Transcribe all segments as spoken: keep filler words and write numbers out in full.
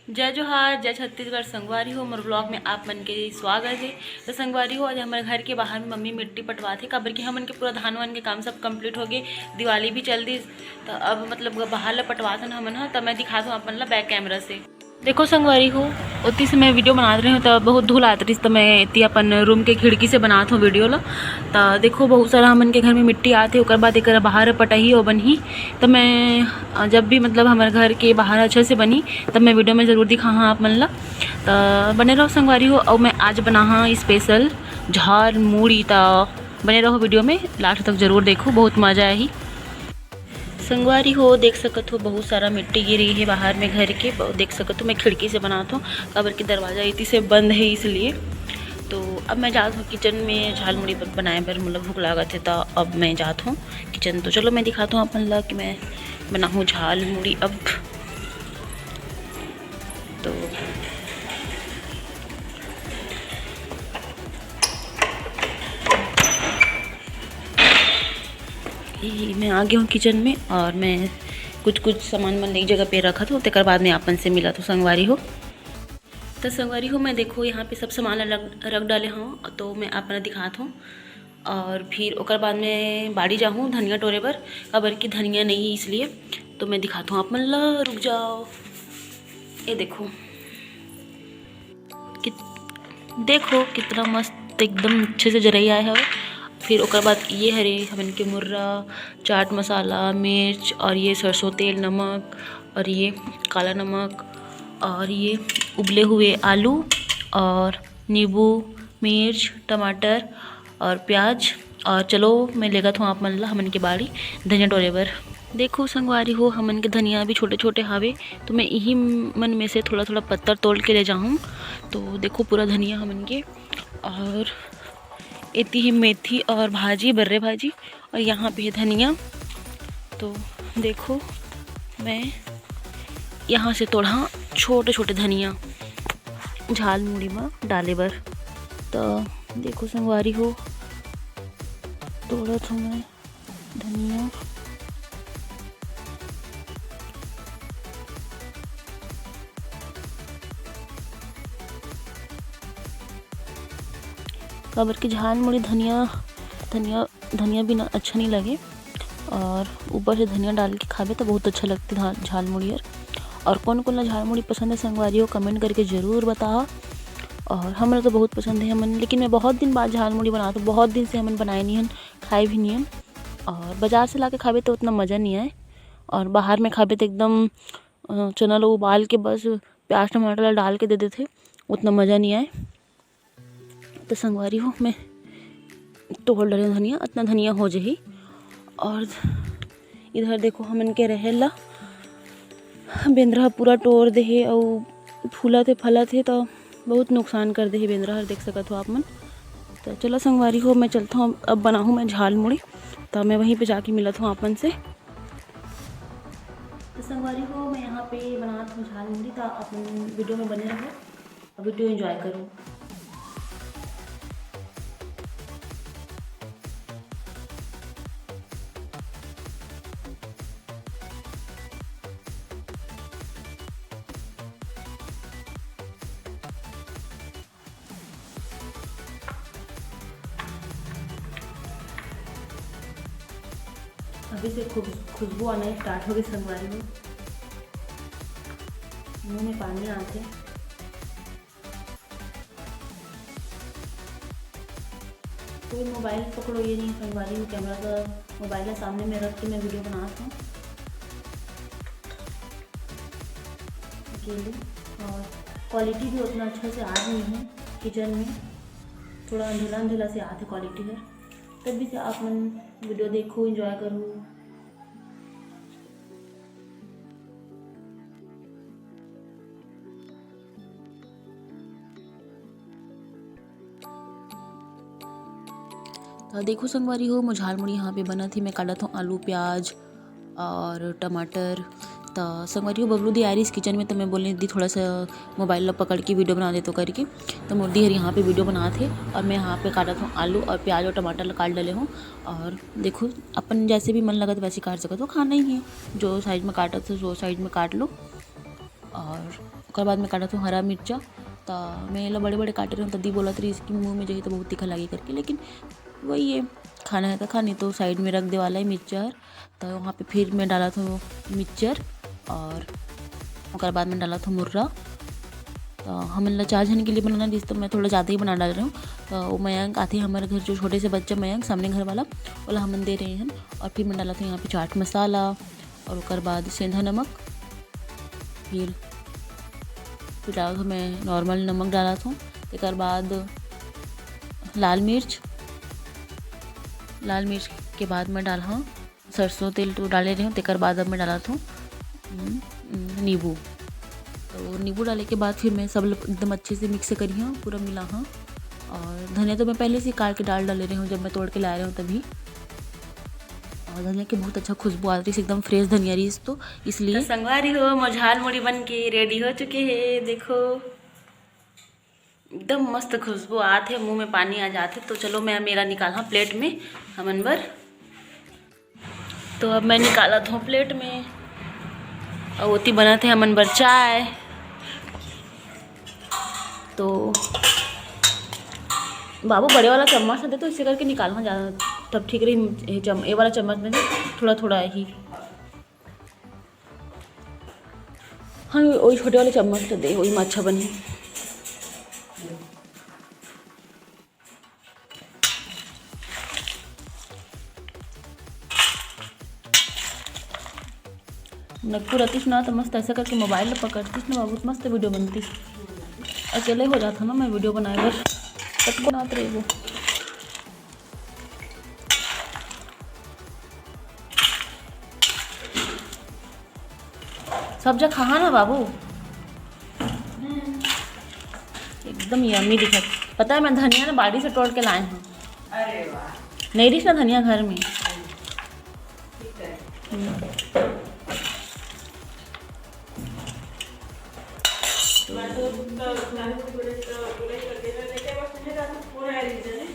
जय जोहार, जय छत्तीसगढ़। संगवारी हो, मोर vlog में आप मन के स्वागत हे। तो संगवारी हो, आज हमर घर के बाहर में मम्मी मिट्टी पटवात हे, काबर कि हमन के पूरा धान वान के काम सब complete हो गे, दिवाली भी चल दिस, तो अब मतलब बाहर ला पटवात हन हमन ह। तो मैं दिखात हूँ आप मन ला back camera से। देखो संगवारी हो, ओती से मैं video बनात रही हूँ, तो बहुत धूल आत रहिस, तो मैं एती अपन room के खिड़की से बनात हूँ video ला। तो देखो, बहुत सारा हमन के घर में मिट्टी आत हे, ओकर बाद एकर बाहर पटाही और बनही। तो मैं, अ, जब भी मतलब हमर घर के बाहर अच्छा से बनही, तब मैं video में जरूर दिखाहा आप मन ला। तो बने रहो संगवारी हो। और मैं आज बनाहा special झाल मुड़ी, तो बने रहो video में, last तक जरूर देखो, बहुत मजा आही। संगवारी हो, देख सकत हो, बहुत सारा मिट्टी गिरी हे बाहर में घर के। ब-, देख सकत हो, मैं खिड़की से बनात हूँ, काबर कि दरवाजा एती से बंद हे, इसलिए। तो अब मैं जात हूँ kitchen में झाल मुड़ी ब-, बनाए बर, मोला भूख लागत हे, त अब मैं जात हूँ kitchen। तो चलो, मैं दिखात हूँ अपन ला कि मैं बनाहूँ झाल मुड़ी अब। तो ये मैं आ गई हूँ kitchen में और मैं कुछ कुछ सामान मन एक जगह पे रखत हूँ, तेकर बाद में आप मन से मिलत हूँ संगवारी हो। तो संगवारी हो, मैं देखो यहाँ पे सब सामान अलग रख डाले हूँ, तो मैं आप मन दिखात हूँ। और फिर ओकर बाद में बाड़ी जाहूँ धनिया टोरे बर, काबर कि धनिया नहीं है इसलिए। तो मैं दिखात हूँ आप मन ला, रुक जाओ। ये देखो, कित-, देखो कितना मस्त एकदम अच्छे से जरई आए हवे। फिर ओकर बाद ये हरे हमन के मुर्रा, चाट मसाला, मिर्च और ये सरसों तेल, नमक और ये काला नमक और ये उबले हुए आलू और नींबू, मिर्च, टमाटर और प्याज। और चलो, मैं लेगत हूँ आप मन ला हमन के बाड़ी धनिया टोरे बर। देखो संगवारी हो, हमन के धनिया अभी छोटे-छोटे हावे, तो मैं इही मन में से थोड़ा-थोड़ा पत्ता तोड़ के ले जाहूँ। तो देखो पूरा धनिया हमन के, और एती ही मेथी और भाजी, बर्रे भाजी, और यहाँ पे है धनिया। तो देखो, मैं यहाँ से तोड़ा छोटे-छोटे धनिया झाल मुड़ी में डाले बर। तो देखो संगवारी हो, तोड़त हूँ मैं धनिया। काबर कि झाल मुड़ी धनिया, धनिया, धनिया बिना अच्छा नहीं लगे। और ऊपर से धनिया डाल के खाबे तो बहुत अच्छा लगथे झा-, झाल मुड़ी हर। और कौन कौन ला झाल मुड़ी पसंद है संगवारी हो, comment करके जरूर बताओ। और हमला तो बहुत पसंद है हमन, लेकिन मैं बहुत दिन बाद झाल मुड़ी बनात हूँ, बहुत दिन से हमन बनाए नहीं हन, खाए भी नहीं हन। और बाजार से लाके खाबे तो उतना मजा नहीं आए, और बाहर में खाबे तो एकदम, अ, चना ला उबाल के बस प्याज टमाटर ला डाल के दे देथे, उतना मजा नहीं आए। तो संगवारी हो, मैं तोड़ डरे धनिया, इतना धनिया हो जाही। और इधर देखो, हमन के रहेल ला बेंदरा ह पूरा टोर देहे, अउ फूलत हे, फलत हे, तो बहुत नुकसान कर देहे बेंदरा हर, देख सकत हो आप मन। तो चलो संगवारी हो, मैं चलता हूँ, अब बनाहूँ मैं झाल मुड़ी, तो मैं वहीं पे जाके मिलत हूँ आप मन से। तो संगवारी हो, मैं यहाँ पे बनात हूँ झाल मुड़ी, तो आप मन video में बने रहो, video enjoy करो। अभी से खुश-, खुशबू आना start हो गई संगवारी हो, मुंह में पानी आते। कोई mobile पकड़ो, ये नहीं संगवारी हो, camera का, mobile के सामने में रख के मैं video बनात हूँ अकेले। और quality भी उतना अच्छा से आ नहीं है kitchen में, थोड़ा अंधेला अंधेला से आते quality है। तब भी से आप मन video देखो, enjoy करो। तो देखो संगवारी हो, मोर झाल मुड़ी यहाँ पे बनत हे। मैं काटत हूँ आलू, प्याज और टमाटर। तो संगवारी हो, बबलू दी आ रही इस kitchen में, तो मैं बोलने दी थोड़ा सा mobile ला पकड़ के video बना दे तो करके। तो मोर दी हर यहाँ पे video बनात हे और मैं यहाँ पे काटत हूँ आलू और प्याज और टमाटर ला काट डले हूँ। और देखो, अपन जैसे भी मन लगत वैसे काट सकत हो, खाना ही है, जो size में काटत हो वो size में काट लो। और ओकर बाद में काटत हूँ हरा मिर्चा। त मैं एला बड़े-बड़े काटे रहूँ, त दी बोलत रहिस कि मुँह में जाही त बहुत तीखा लागे करके, लेकिन वही है, खाना है त खा, नहीं तो साइड में रख दे वाला है मिर्चा हर। त वहाँ पे फिर मैं डालत हूँ मिक्सचर और ओकर बाद में डालत हूँ मुर्रा। त हमन ला चार झन के लिए बनाना रहिस, त मैं थोड़ा ज़्यादा ही बना डाल रही हूँ। त वो मयंक आथे हमर घर, जो छोटे से बच्चा मयंक, सामने घर वाला, ओला हमन दे रहे हैं। और फिर मैं डालत हूँ यहाँ पे चाट मसाला और ओकर बाद सेंधा नमक, फिर, फिर डालत हूँ मैं नॉर्मल नमक डालत हूँ। तेकर बाद लाल मिर्च, लाल मिर्च के बाद मैं डालहूँ सरसों तेल तो डाले रहे हूँ, तेकर बाद अब मैं डालत हूँ, हम्म, हम्म, नींबू। तो नींबू डाले के बाद फिर मैं सब ल-, एकदम अच्छे से मिक्स करिहूँ, पूरा मिलाहूँ। और धनिया तो मैं पहले से ही काट के डाल डाले रहे हूँ, जब मैं तोड़ के ला रहे हूँ तभी। और धनिया की बहुत अच्छा खुशबू आ रही है, एकदम फ्रेश धनिया रही तो इसलिए। तो संगवारी हो, मोर झाल मुड़ी बन के रेडी हो चुके हे। देखो, एकदम मस्त खुशबू आत हे, मुंह में पानी आ जात हे। तो चलो, मैं मेरा निकालहूँ प्लेट में हमन बर। तो अब मैं निकालत हूँ प्लेट में, और ओती बनत हे हमन बर चाय। तो बाबू, बड़े वाला चम्मच से दे, तो इसे करके निकालना ज़्यादा तब ठीक रही। ये चम-, ये वाला चम्मच में से थोड़ा थोड़ा ही। हाँ, वही छोटे वाले चम्मच से दे, वही में अच्छा बनी। नक्कू रहतीस ना, तो मस्त ऐसा करके मोबाइल ला पकड़तीस ना बाबू, तो मस्त वीडियो बनतीस। अकेले हो जाता ना मैं वीडियो बनाए बर, तब बनात रही वो। सब जगह खाहा ना बाबू, एकदम यम्मी दिखत। पता है, मैं धनिया ना बाड़ी से तोड़ के लाए हूँ। अरे वाह। नहीं रहीस ना धनिया घर में। ठीक है। हम्म।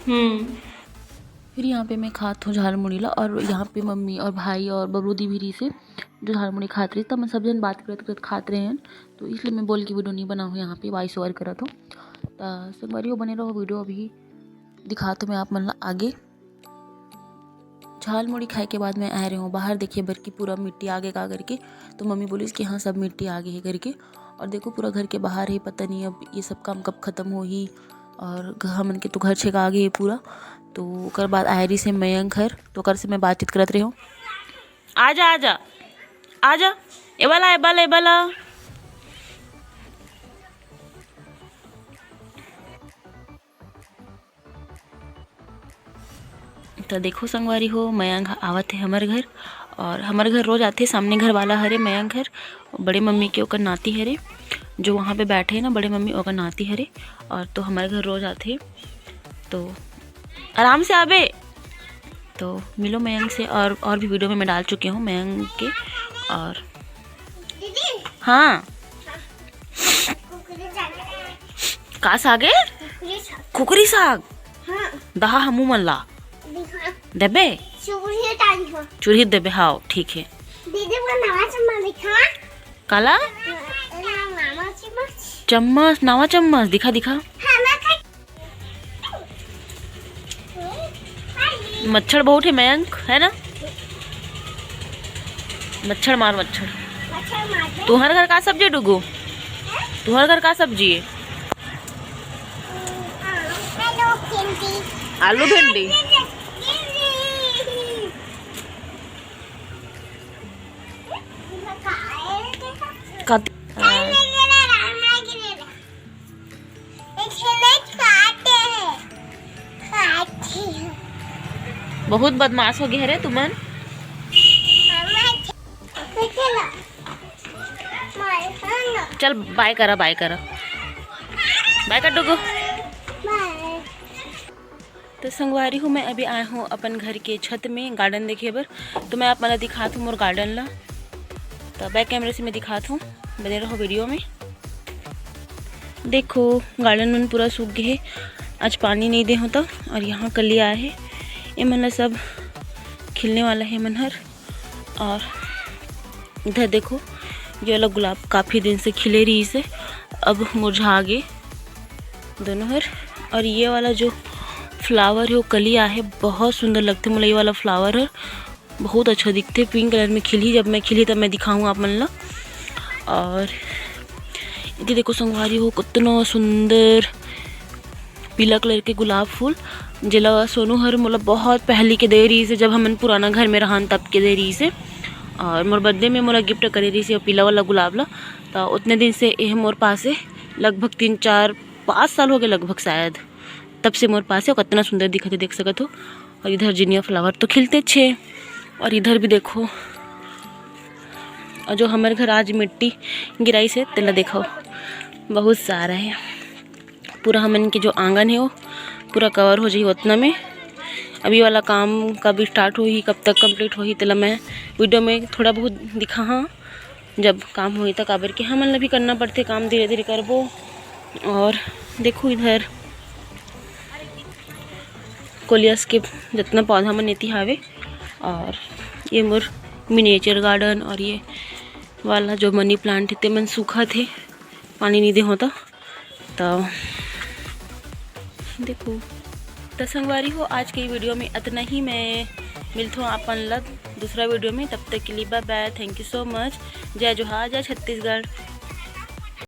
हम्म। फिर यहाँ पे मैं खात हूँ झाल मुड़ी ला, और यहाँ पे मम्मी और भाई और बबलू दी भी रहीस हे, जो झाल मुड़ी खात रहीस, त हमन सब जन बात करत करत खात रहे हैं, तो इसलिए मैं बोल के वीडियो नहीं बनाऊँ, यहाँ पे वॉइस ओवर करत हूँ। त संगवारी हो, बने रहो, वीडियो अभी दिखात हूँ मैं आप मन ला आगे। झाल मुड़ी खाए के बाद मैं आए रहे हूँ बाहर देखे बर कि पूरा मिट्टी आगे का करके, तो मम्मी बोलिस कि हाँ, सब मिट्टी आगे है करके। और देखो, पूरा घर के बाहर है, पता नहीं अब ये सब काम कब खत्म होही, और घ-, हमन के तो घर छेका आगे है पूरा। तो ओकर बाद आए रहीस हे मयंक घर, तो ओकर से मैं बातचीत करत रहे हूँ। आ जा, आ जा, आ जा, ए वाला, ए वाला, ए वाला। त देखो संगवारी हो, मयंक ह आवत हे हमर घर, और हमर घर रोज आथे। सामने घर वाला हरे मयंक घर, बड़े मम्मी के ओकर नाती हरे, जो वहाँ पे बैठे हे ना बड़े मम्मी, ओकर नाती हरे, और तो हमर घर रोज आथे। तो आराम से आबे। तो मिलो मयंक से, और, और भी वीडियो में मैं डाल चुकी हूँ मयंक के। और हाँ, का साग हे? कुकरी साग। कुकरी साग। हाँ। दहा हमू मन ला। दिखा। देबे? चुरही टांग हो। चुरही देबे, हाँ, ठीक है। दीदी, वो नवा चम्मच दिखा। काला? ना, ना, नवा चम्मच। चम्मच, नवा चम्मच, दिखा, दिखा। हाँ, मैं खा- मच्छर बहुत है मयंक, है ना? मच्छर मार, मच्छर। मच्छर मार दे। तुहर घर का सब्जी, डुगू? हैं? तुहर घर का सब्जी है? आलू, भिंडी। आलू, भिंडी? कत-, हाँ। बहुत बदमाश हो गए रे तुमन। चल, बाय करा, बाय करा, बाय कर डुगू। तो संगवारी हो, मैं अभी आए हूँ अपन घर के छत में गार्डन देखे बर, तो मैं आप मन ला दिखात हूँ मोर गार्डन ला। तो बैक कैमरे से मैं दिखात हूँ, बने रहो वीडियो में। देखो, गार्डन मन पूरा सूख गए हे, आज पानी नहीं दे होता। और यहाँ कली आए हे, ये मन ला सब खिलने वाला है मन हर। और इधर देखो, ये वाला गुलाब काफ़ी दिन से खिले रहिस हे, अब मुरझा गे दोनों हर। और ये वाला जो flower हे, वो कली आहे, बहुत सुंदर लगथे मोला ये वाला flower हर, बहुत अच्छा दिखथे। Pink colour में खिलही, जब मैं खिलही तब मैं दिखाहूँ आप मन ला। और ये देखो संगवारी हो, कितना सुंदर पीला colour के गुलाब फूल, जेला सोनू हर मोला बहुत पहली के दे रहिस हे, जब हमन पुराना घर में रहन तब के दे रहिस हे। और मोर birthday में मोला gift करे रहिस हे पीला वाला गुलाब ला। तो उतने दिन से ये मोर पास हे, लगभग तीन, चार, पाँच साल हो गए लगभग शायद, तब से मोर पास हे। और कितना सुंदर दिखत हे, देख सकत हो। और इधर जिनिया flower तो खिलते छे। और इधर भी देखो, और जो हमर घर आज मिट्टी गिराइस हे, तेला देखो, बहुत सारा हे। पूरा हमन के जो आंगन हे, वो पूरा cover हो जाही उतना में। अभी वाला काम कब start होही, कब तक complete होही, तेला मैं video में थोड़ा बहुत दिखाहा, जब काम होही त, काबर के हमन ला भी करना पड़थे काम, धीरे धीरे करबो। और देखो इधर कोलियस के जितना पौधा मन एती हावे, और ये मोर miniature garden, और ये वाला जो money plant हे, ते मन सूखत हे, पानी नहीं दे होता। तो देखो, तो संगवारी हो, आज के video में इतना ही। मैं मिलथों आपन ला दूसरा video में, तब तक के लिए bye bye, thank you so much, जय जोहार, जय छत्तीसगढ़।